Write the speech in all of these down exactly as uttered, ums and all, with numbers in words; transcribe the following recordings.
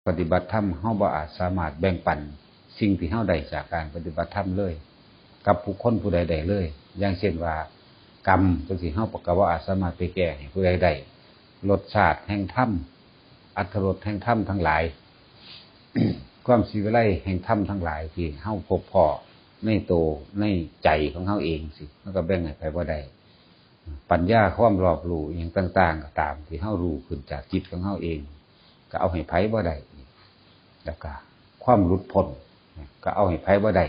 ปฏิบัติธรรม เฮาบ่อาจสามารถแบ่งปันสิ่งที่เฮาได้จากการปฏิบัติธรรมเลย กับบุคคลผู้ใดได้เลย อย่างเช่นว่า กรรมจังซี้ เฮาก็บ่อาจสามารถไปแก้ให้ผู้ใดได้ รสชาติแห่งธรรม อรรถรสแห่งธรรมทั้งหลาย ความสิวิไลแห่งธรรมทั้งหลายที่เฮาพบพ้อในโตในใจของเฮาเองสิ มันก็แบ่งให้ไผบ่ได้ ปัญญาความรอบรู้อิหยังต่างๆ ก็ตามที่เฮารู้ขึ้นจากจิตของเฮาเอง ก็เอาให้ไผบ่ได้ แล้วก็ความหลุดพ้นก็เอาให้ไผบ่ได้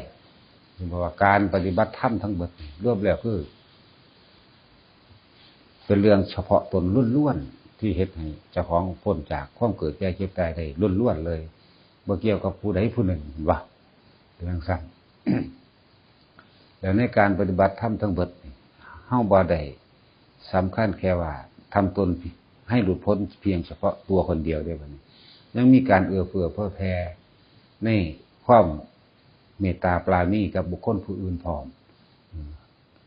เพราะว่าการปฏิบัติธรรมทั้งหมดนี่รวมแล้วคือ เป็นเรื่องเฉพาะตนล้วนๆ ที่เฮ็ดให้เจ้าของพ้นจากความเกิดแก่เจ็บตายได้ล้วนๆ เลย บ่เกี่ยวกับผู้ใดผู้หนึ่ง เห็นบ่ เป็นจั่งซั้น แล้วในการปฏิบัติธรรมทั้งหมดนี่ เฮาบ่ได้สำคัญแค่ว่าทำตนให้หลุดพ้นเพียงเฉพาะตัวคนเดียวเด้บัดนี้ ยังมีการเอื้อเฟื้อเผื่อแผ่ในความเมตตาปราณีกับบุคคลผู้อื่นพร้อม อืม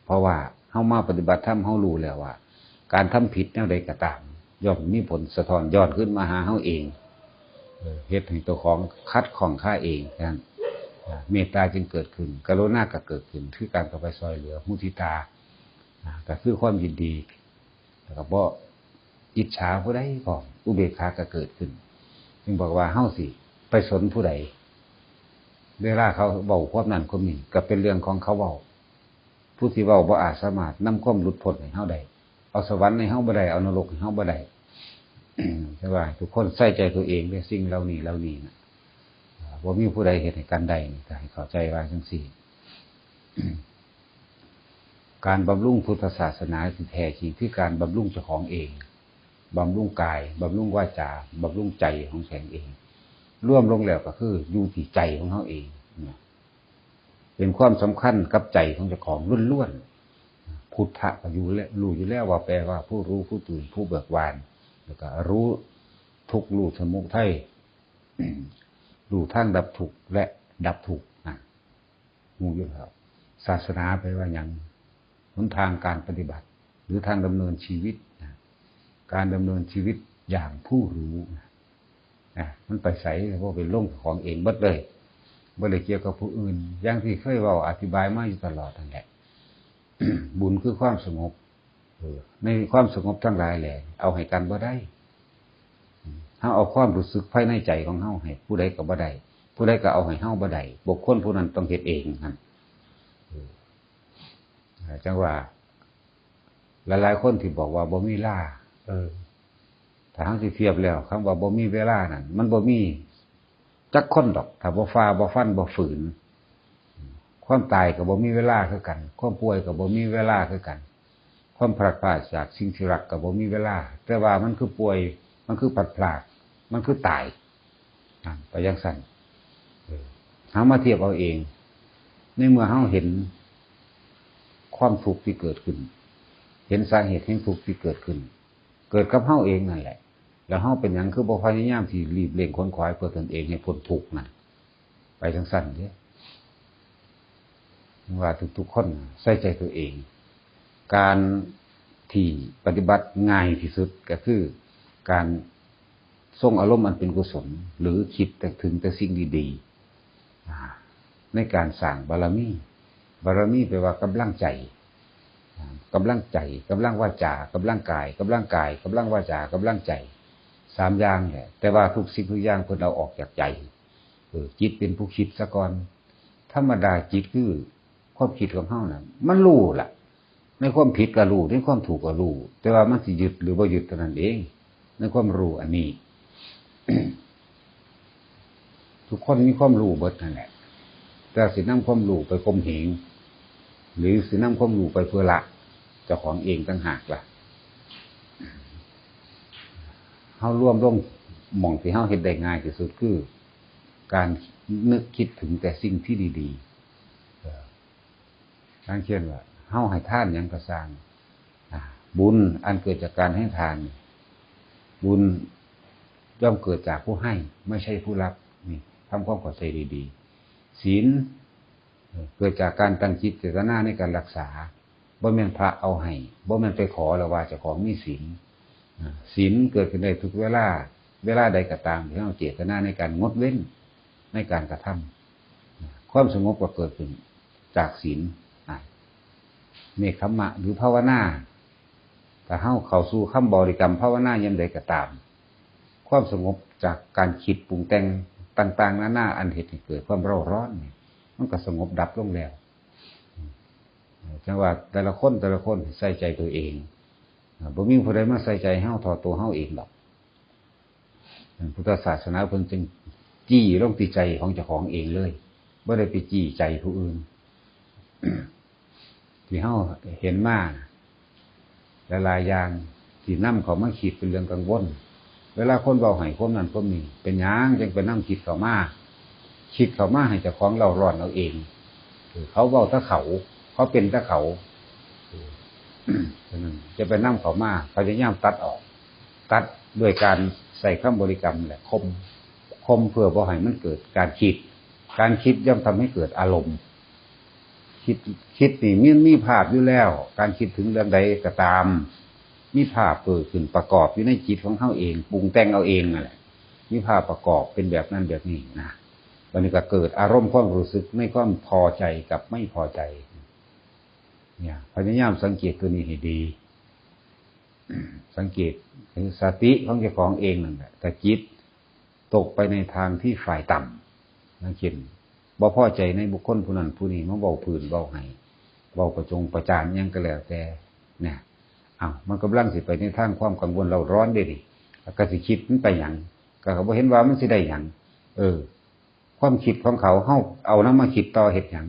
เพราะว่าเฮามาปฏิบัติธรรม เฮารู้แล้วว่า การทำผิดแนวใดก็ตาม ย่อมมีผลสะท้อนย้อนคืนมาหาเฮาเอง เออ เฮ็ดให้เจ้าของขัดข้องคาเอง ฉะนั้น อ่า เมตตาจึงเกิดขึ้น กรุณาก็เกิดขึ้น คือการเข้าไปซ่อยเหลือ มุทิตา อ่า ก็คือความยินดี แล้วก็บ่อิจฉาผู้ใดพร้อม อุเบกขาก็เกิดขึ้น จึงบอกว่าเฮาสิไปสนผู้ใด เวลาเขาเว้าความนั้นความนี้ ก็เป็นเรื่องของเขาเว้า ผู้ที่เว้าบ่อาจสามารถนำความหลุดพ้นให้เฮาได้ เอาสวรรค์ให้เฮาบ่ได้ เอานรกให้เฮาบ่ได้ แต่ว่าทุกคนใส่ใจตัวเองเด้อ สิ่งเหล่านี้เหล่านี้นะ อ่า บ่มีผู้ใดเฮ็ดให้กันได้นี่ ก็ให้เข้าใจว่าจั่งซี้ การบำรุงพุทธศาสนาที่แท้จริงคือการบำรุงเจ้าของเอง บำรุงกาย บำรุงวาจา บำรุงใจของแสงเอง รวมลงแล้วก็คืออยู่ที่ใจของเฮาเองนะ เป็นความสำคัญกับใจของเจ้าของล้วนๆ พุทธะก็อยู่แล้ว รู้อยู่แล้วว่าแปลว่าผู้รู้ ผู้ตื่น ผู้เบิกบาน แล้วก็รู้ทุกข์ รู้สมุทัย รู้ทางดับทุกข์และดับทุกข์นะ รู้อยู่แล้ว ศาสนาแปลว่าหยัง หนทางการปฏิบัติ หรือทางดำเนินชีวิตนะ การดำเนินชีวิตอย่างผู้รู้นะ นะ มันไปไส เพราะเป็นลงของเองเบิดเลย บ่ได้เกี่ยวกับผู้อื่น อย่างที่เคยเว้าอธิบายมาอยู่ตลอดนั่นแหละ บุญคือความสงบ เออ ในความสงบทั้งหลายแหละ เอาให้กันบ่ได้ เฮาเอาความรู้สึกภายในใจของเฮาให้ผู้ใดก็บ่ได้ ผู้ใดก็เอาให้เฮาบ่ได้ บุคคลผู้นั้นต้องเฮ็ดเองหั่น เออ จั่งว่า หลายๆ คนที่บอกว่าบ่มีเวลา เออ ถ้าเฮาสิเทียบแล้ว คำว่าบ่มีเวลานั่น มันบ่มีจักคนดอก ถ้าบ่ฝ่า บ่ฟัน บ่ฝืน ความตายก็บ่มีเวลาคือกัน ความป่วยก็บ่มีเวลาคือกัน ความพลัดพรากจากสิ่งที่รักก็บ่มีเวลา แต่ว่ามันคือป่วย มันคือพลัดพราก มันคือตาย นั่น ไปจั่งซั้น เออ เฮามาเทียบเอาเอง ในเมื่อเฮาเห็นความทุกข์ที่เกิดขึ้น เห็นสาเหตุแห่งทุกข์ที่เกิดขึ้น เกิดกับเฮาเองนั่นแหละ แล้วเฮาเป็นหยังคือบ่พยายามที่รีบเร่งขวนขวายเพื่อตนเองให้พ้นทุกข์นั่น ไปจั่งซั้นเด้ ว่าทุกๆ คนใส่ใจตัวเอง การที่ปฏิบัติง่ายที่สุดก็คือการทรงอารมณ์อันเป็นกุศล หรือคิดแต่ถึงแต่สิ่งดีๆ อ่า ในการสร้างบารมี บารมีแปลว่ากำลังใจ อ่า กำลังใจ กำลังวาจา กำลังกาย กำลังกาย กำลังวาจา กำลังใจ สามอย่างแหละ แต่ว่าทุกสิ่งทุกอย่างเพิ่นเอาออกจากใจ เออ จิตเป็นผู้คิดซะก่อน ธรรมดาจิตคือความคิดของเฮานั่น มันรู้ล่ะ ในความผิดก็รู้ ในความถูกก็รู้ แต่ว่ามันสิยึดหรือบ่ยึดเท่านั้นเอง ในความรู้อันนี้ ทุกคนมีความรู้เบิดนั่นแหละ แต่สินำความรู้ไปข่มเหง หรือสินำความรู้ไปเพื่อละเจ้าของเองต่างหากล่ะ เฮารวมลงหม่องที่เฮาเฮ็ดได้ง่ายที่สุดคือ การนึกคิดถึงแต่สิ่งที่ดีๆ เอ่อ อย่างเช่นว่า เฮาให้ทานหยังก็ซ่าง อ่า บุญอันเกิดจากการให้ทาน บุญย่อมเกิดจากผู้ให้ ไม่ใช่ผู้รับ นี่ ทำความเข้าใจดีๆ ศีล เอ่อ เกิดจากการตั้งจิตเจตนาในการรักษา บ่แม่นพระเอาให้ บ่แม่นไปขอแล้วว่าเจ้าของมีศีล อ่า ศีลเกิดขึ้นได้ทุกเวลา เวลาใดก็ตามที่เราเจตนาในการงดเว้นในการกระทำ ความสงบก็เกิดขึ้นจากศีล อ่ะ เนกขัมมะหรือภาวนา ถ้าเฮาเข้าสู่คำบริกรรมภาวนายามใดก็ตาม ความสงบจากการคิดปรุงแต่งต่างๆนานาอันเฮ็ดให้เกิดความเร่าร้อนนี่ มันก็สงบดับลงแล้ว จังว่าแต่ละคนแต่ละคนใส่ใจตัวเอง อ่า บ่มีผู้ใดมาใส่ใจเฮาเท่าตัวเฮาเองดอก พุทธศาสนาเพิ่นจึงจี้ลงที่ใจของเจ้าของเองเลย บ่ได้ไปจี้ใจผู้อื่น ที่เฮาเห็นมาหลายๆอย่างที่นำเข้ามาคิดเป็นเรื่องกังวล เวลาคนเว้าให้ความนั้นความนี้ เป็นหยังจังไปนำคิดเข้ามา คิดเข้ามาให้เจ้าของเร่าร้อนเอาเอง เออ เขาเว้าแต่เขา เขาเป็นแต่เขา เออ ฉะนั้นจะไปนำเข้ามา พยายามตัดออก ตัดด้วยการใส่คำบริกรรมแหละ ข่ม ข่มเพื่อบ่ให้มันเกิดการคิด การคิดย่อมทำให้เกิดอารมณ์ คิด คิดนี่มันมีภาพอยู่แล้ว การคิดถึงเรื่องใดก็ตาม มีภาพเกิดขึ้นประกอบอยู่ในจิตของเฮาเอง ปรุงแต่งเอาเองนั่นแหละ มีภาพประกอบเป็นแบบนั้นแบบนี้นะ วันนี้ก็เกิดอารมณ์ความรู้สึกในความพอใจกับไม่พอใจ เนี่ย พยายามสังเกตตัวนี้ให้ดี สังเกตถึงสติของเจ้าของเองนั่นแหละ แต่จิตตกไปในทางที่ฝ่ายต่ำ อย่างเช่น บ่พอใจในบุคคลผู้นั้นผู้นี้มาเว้าพื้นเว้าให้ เว้าประจงประจานหยังก็แล้วแต่ เนี่ย อ้าว มันกำลังสิไปในทางความกังวลเร่าร้อนเด้นี่ ก็สิคิดมันไปหยัง ก็บ่เห็นว่ามันสิได้หยัง เออ ความคิดของเขา เฮาเอานำมาคิดต่อเฮ็ดหยัง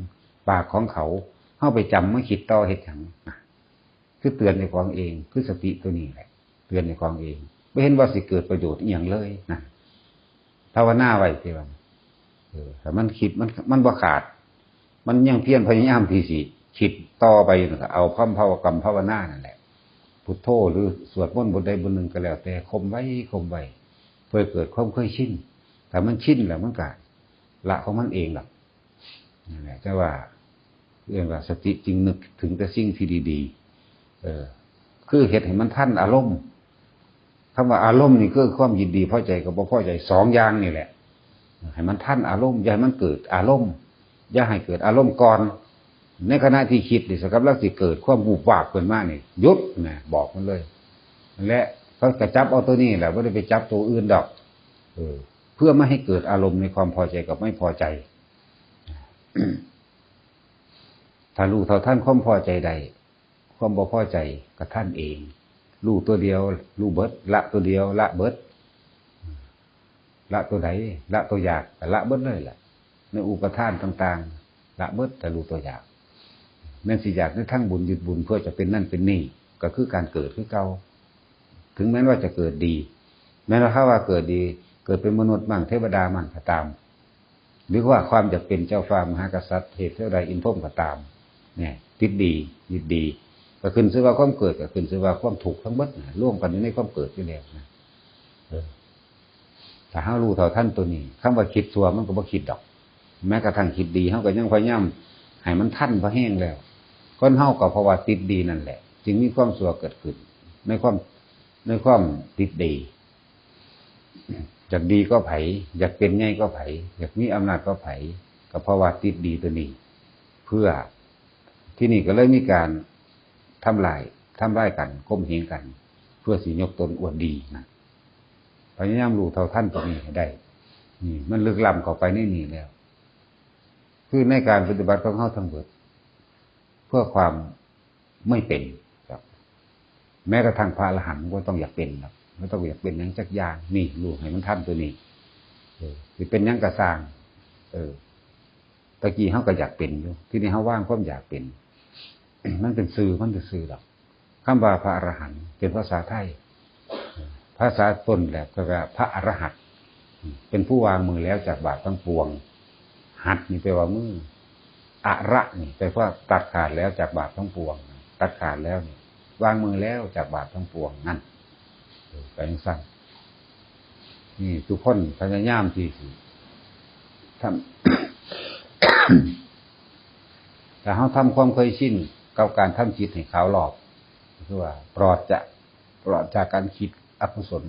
ปากของเขา เฮาไปจำมาคิดต่อเฮ็ดหยัง นะ คือเตือนเจ้าของเอง คือสติตัวนี้แหละ เตือนเจ้าของเอง บ่เห็นว่าสิเกิดประโยชน์อีหยังเลยนะ ภาวนาไว้ติว่า เออ ถ้ามันคิด มัน มันบ่ขาด มันยังเพียรพยายามที่สิคิดต่อไปอยู่นั่นล่ะ เอาคำภาวกรรมภาวนานั่นแหละ พุทโธหรือสวดมนต์บทใดบทหนึ่งก็แล้วแต่ ข่มไว้ ข่มไว้ เพื่อเกิดความเคยชิน ถ้ามันชินแล้วมันก็ละของมันเองล่ะ นั่นแหละ แต่ว่าเรียกว่าสติจึงนึกถึงแต่สิ่งที่ดีๆ เออ คือเฮ็ดให้มันทันอารมณ์ คำว่าอารมณ์นี่คือความยินดีพอใจกับบ่พอใจสองอย่างนี่แหละ ให้มันทันอารมณ์ อย่าให้มันเกิดอารมณ์ อย่าให้เกิดอารมณ์ก่อน ในขณะที่คิดนี่ สำหรับเราสิเกิดความวูบวาบขึ้นมานี่ หยุดนะ บอกมันเลย และเขาก็จับเอาตัวนี้แหละ บ่ได้ไปจับตัวอื่นดอก เออ เพื่อไม่ให้เกิดอารมณ์ในความพอใจกับไม่พอใจ ถ้ารู้เท่าทันความพอใจได้ ความบ่พอใจก็ทันเอง รู้ตัวเดียว รู้เบิด ละตัวเดียว ละเบิด ละตัวใด ละตัวอยากก็ละเบิดเลยล่ะ ในอุปาทานต่างๆ ละเบิด แต่รู้ตัวอยาก แม่นสิอยากในทางบุญ ยึดบุญเพื่อจะเป็นนั่นเป็นนี่ ก็คือการเกิดคือเก่า ถึงแม้ว่าจะเกิดดี แม้ว่าเขาว่าเกิดดี เกิดเป็นมนุษย์มั่ง เทวดามั่งก็ตาม หรือว่าความอยากเป็นเจ้าฟ้ามหากษัตริย์ เทพเทวดาอินทร์พรหมก็ตาม เนี่ย ติดดี ยึดดี ก็ขึ้นชื่อว่าความเกิด ก็ขึ้นชื่อว่าความทุกข์ทั้งหมดนะ รวมกันอยู่ในความเกิดอยู่แล้วนะ เออ ถ้าเฮารู้เท่าทันตัวนี้ คำว่าคิดชั่วมันก็บ่คิดดอก แม้กระทั่งคิดดี เฮาก็ยังพยายามให้มันทันพอแฮงแล้ว คนเฮาก็เพราะว่าติดดีนั่นแหละ จึงมีความชั่วเกิดขึ้น ในความ ในความติดดี อยากดีก็ไผ อยากเป็นใหญ่ก็ไผ อยากมีอำนาจก็ไผ ก็เพราะว่าติดดีตัวนี้ เพื่อ ที่นี่ก็เลยมีการทำลาย ทำลายกัน ข่มเหงกัน เพื่อสิยกตนอวดดีนะ พยายามรู้เท่าทันตรงนี้ให้ได้ นี่มันลึกล้ำเข้าไปในนี่แล้ว คือในการปฏิบัติของเฮาทั้งหมด เพื่อความไม่เป็นครับ แม้กระทั่งพระอรหันต์ก็ต้องอยากเป็นครับ ไม่ต้องอยากเป็นหยังจักอย่าง นี่รู้ให้มันทันตัวนี้ เออ สิเป็นหยังก็ซ่าง เออ ตะกี้เฮาก็อยากเป็นอยู่ ที่นี่เฮาวางความอยากเป็น มันเป็นชื่อ มันเป็นชื่อดอก คำว่าพระอรหันต์เป็นภาษาไทย ภาษาต้นแหละก็ว่าพระอรหันต์ เป็นผู้วางมือแล้วจากบาปทั้งปวง หัตถ์นี่แปลว่ามือ อระนี่แปลว่าตัดขาดแล้วจากบาปทั้งปวง ตัดขาดแล้วนี่ วางมือแล้วจากบาปทั้งปวงนั่น เออ ไปจั่งซั้น นี่ทุกคนพยายามที่สิทำ ถ้าเฮาทำความเคยชินกับการทำจิตให้ขาวลอก คือว่าปลอดจาก ปลอดจากการคิดอกุศล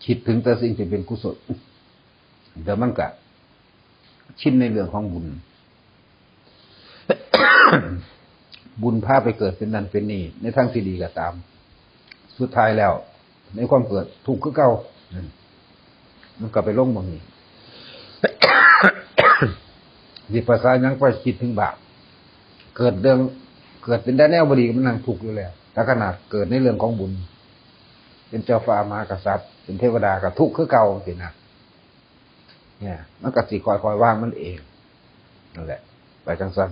คิดถึงแต่สิ่งที่เป็นกุศล เดี๋ยวมันก็ชินในเรื่องของบุญ บุญพาไปเกิดเป็นนั่นเป็นนี่ ในทางที่ดีก็ตาม สุดท้ายแล้ว ในความเกิดทุกข์คือเก่า อืม มันก็ไปลงหม่องนี้ สิภาษาหยังไปคิดถึงบาป เกิดเรื่อง เกิดเป็นได้แนวบ่ดีมันนั่งทุกข์อยู่แล้ว แต่ขนาดเกิดในเรื่องของบุญ เป็นเจ้าฟ้ามหากษัตริย์ เป็นเทวดาก็ทุกข์คือเก่าสินะ เนี่ย มันก็สิค่อยๆวางมันเอง นั่นแหละ ไปจังซั่น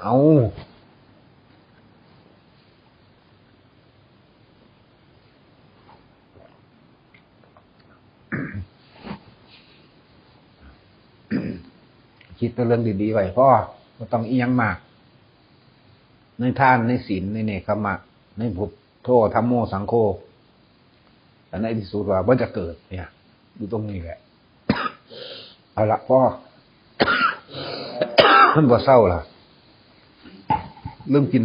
เอา คิดแต่เรื่องดีๆไว้พอ บ่ต้องอิหยังมาก ในทาน ในศีล ในเนกขัมมะ ในพุทโธ ธัมโม สังโฆ อันในที่สุดว่าบ่จะเกิดเนี่ย อยู่ตรงนี้แหละ เอาละพอ มันบ่เศร้าล่ะ เริ่มกิน